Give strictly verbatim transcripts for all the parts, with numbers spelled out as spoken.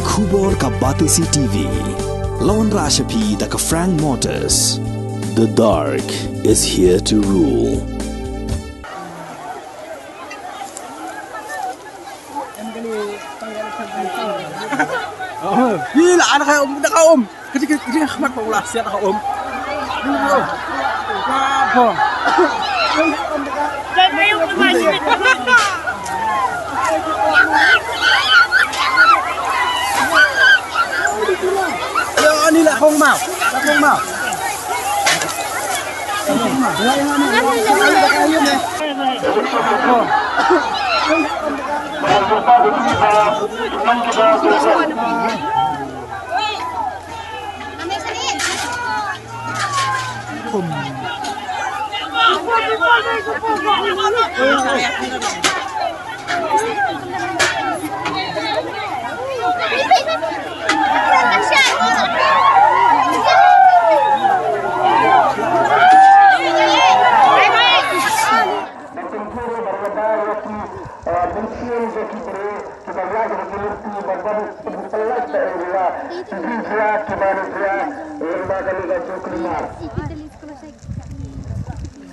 Khubor ka Batesi T V. La wanrah sha phi da ka Frank Motors. The dark is here to rule. Hi la, ana ka um, da ka um. Kati kati kati ka mat pong la, siat ka um. Ka pong. Yo, ani la hong mau. La hong mau.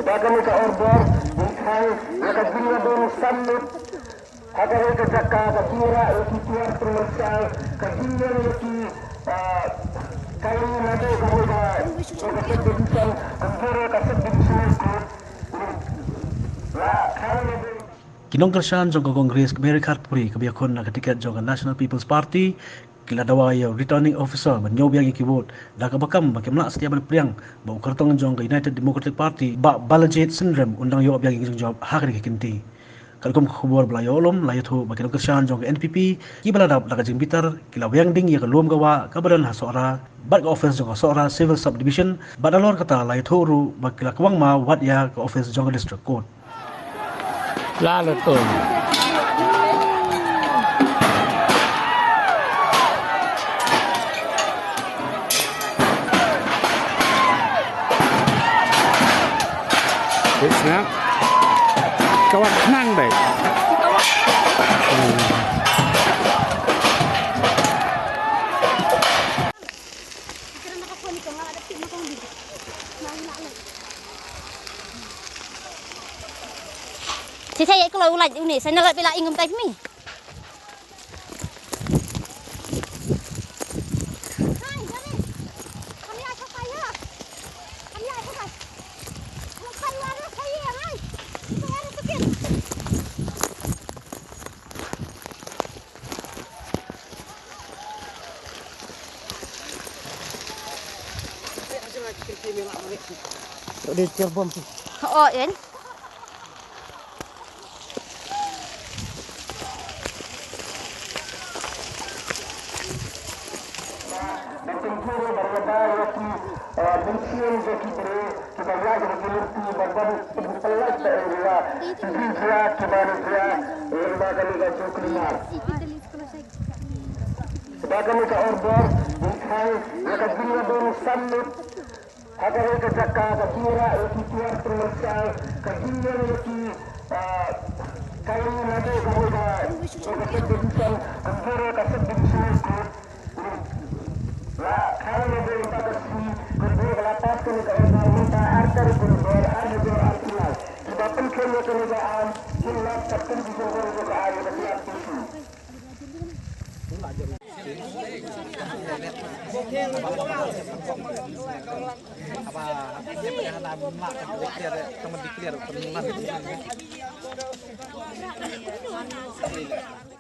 Ba kane ka order, ngi thaw ïa ka jingïadon san minit. Ha kawei ka jaka ka jingïarap ïa ki tiar pynmynsaw, ka jingïarap ïa ki, ah, kali naduh kawei ka, ka subdivision, ka jingïarap ka subdivisional court. La thaw naduh. Ki nongkyrshan jong ka Congress ka Mary Kharpuri kaba ïakhun na ka tiket jong ka National People's Party, ki la dawa ïa u Returning Officer ban ñiew biang ïa ki vote da kaba kam ba kim lah satia ban pdiang ba u kyrtong jong ka United Democratic Party, Bah Balajied Synrem, un dang ïoh biang ïa ki jingjop ha kane ka kynti. Katkum ka khubor ba la ïoh lum, la ïathuh ba ki nongkyrshan jong ka N P P kiba la dap da ka jingbitar, ki la weng ding ïa ka lum ka wah kaba don ha Sohra bad ka office jong ka Sohra Civil Subdivision, bad halor kata la ïathuh ruh ba ki la kwah ma wat ïa ka office jong ka District Court. La la tu. Wis na. Kawat nang dai. Sisai ko la ulai uni, sana la pila ingum tai mi. Ada terbom tu. Oh, en. Ba kane ka order, ngi thaw ïa ka jingïadon san minit. Ha kawei ka jaka ka jingïarap ïa ki tiar pynmynsaw, ka jingïarap ïa ki, ah, kali naduh kawei ka, ka subdivision, ka jingïarap ka subdivision. La thaw naduh ïa ka sngi, ka jingïarap la pass kane ka order mynta ar tarik u November ar hajar arphew lai. Kiba pynkheiñ ïa kane ka aiñ, kin lap ka pynjulor ïa ka aiñ ka T R P C.